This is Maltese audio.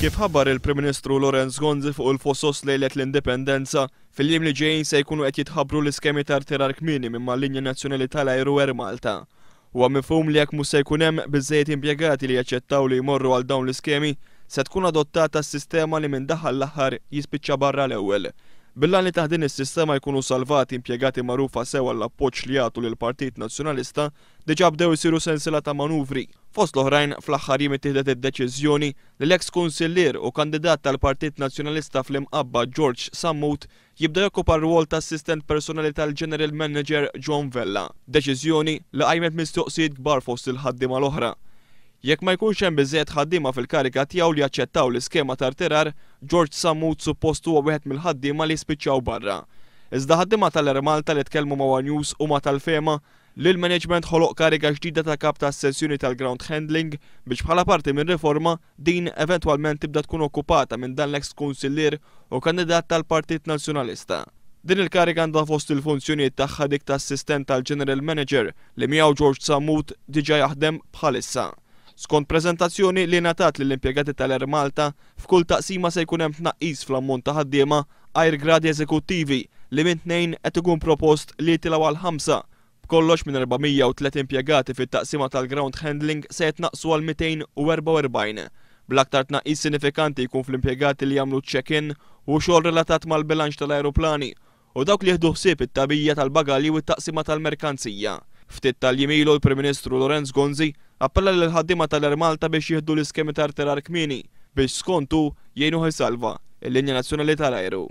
Kif ħabbar il-Prim Ministru Lawrence Gonzi fuq il-Fosos lejlet l-Indipendenza, fil-jiem li ġejjin se jkunu qed jitħabbru l-iskemi ta' rtirar kmieni minn mal-linja nazzjonali tal-ajru Air Malta. Huwa mifhum li jekk mhux se jkun hemm biżżejjed impjegati li jaċċettaw li jmorru għal dawn l-iskemi, se tkun adottata s-sistema li min daħal l-aħħar jispiċċa barra l-ewwel. Bil-għan li taħt din is-sistema jkunu salvati impjegati magħrufa sew għall-appoġġ li jagħtu lill-Partit Nazzjonalista, diġà bdew isiru sensiela ta' manuvri. Fost l-oħrajn, fl-aħħar jiem ittieħdet id-deċiżjoni li l-eks kunsillier u kandidat tal-Partit Nazzjonalista fl-Imqabba George Sammut jibda jokkupa r-rwol ta' assistent personali tal-General Manager John Vella. Deċiżjoni li qajmet mistoqsijiet kbar fost il-ħaddiema l-oħra. Jekk ma jkunx hemm biżżejjed ħaddiema fil-kariga tiegħu li jaċċettaw l-iskema ta' rtirar, George Sammut suppost huwa wieħed mill-ħaddiema li jispiċċaw barra. Iżda ħaddiema tal-Air Malta li tkellmu ma' one News huma tal-fehma li l-management ħoloq kariga ġdida ta' kap tas-sezzjoni tal-ground handling biex bħala parti minn riforma din eventwalment tibda tkun okkupata minn dan l-eks kunsillier u kandidat tal-Partit Nazzjonalista. Din il-kariga għandha fost il-funzjonijiet tagħha dik ta' assistent tal-General Manager li miegħu George Sammut diġà jaħdem bħalissa. Skont preżentazzjoni li ngħatat lill-impjegati tal-Air Malta, f'kull taqsima se jkun hemm tnaqqis fl-ammont ta' ħaddiema għajr gradi eżekuttivi li minn tnejn qed ikun propost li jitilgħu għal ħamsa. B'kollox minn 403 impjegati fit-taqsima tal-ground handling se jitnaqqsu għal 244. Bl-aktar tnaqqis sinifikanti jkun fl-impjegati li jagħmlu check-in u xogħol relatat mal-bilanċ tal-ajruplani u dawk li jieħdu ħsieb it-tagħbija tal-bagalji u t-taqsima tal-merkanzija. Ftit tal-jiem ilu l-Prim Ministru Lawrence Gonzi appella lill-ħaddiema tal-Air Malta biex jieħdu l-iskemi ta' rtirar kmieni biex skont hu jgħinuh isalva l-linja nazzjonali tal-ajru.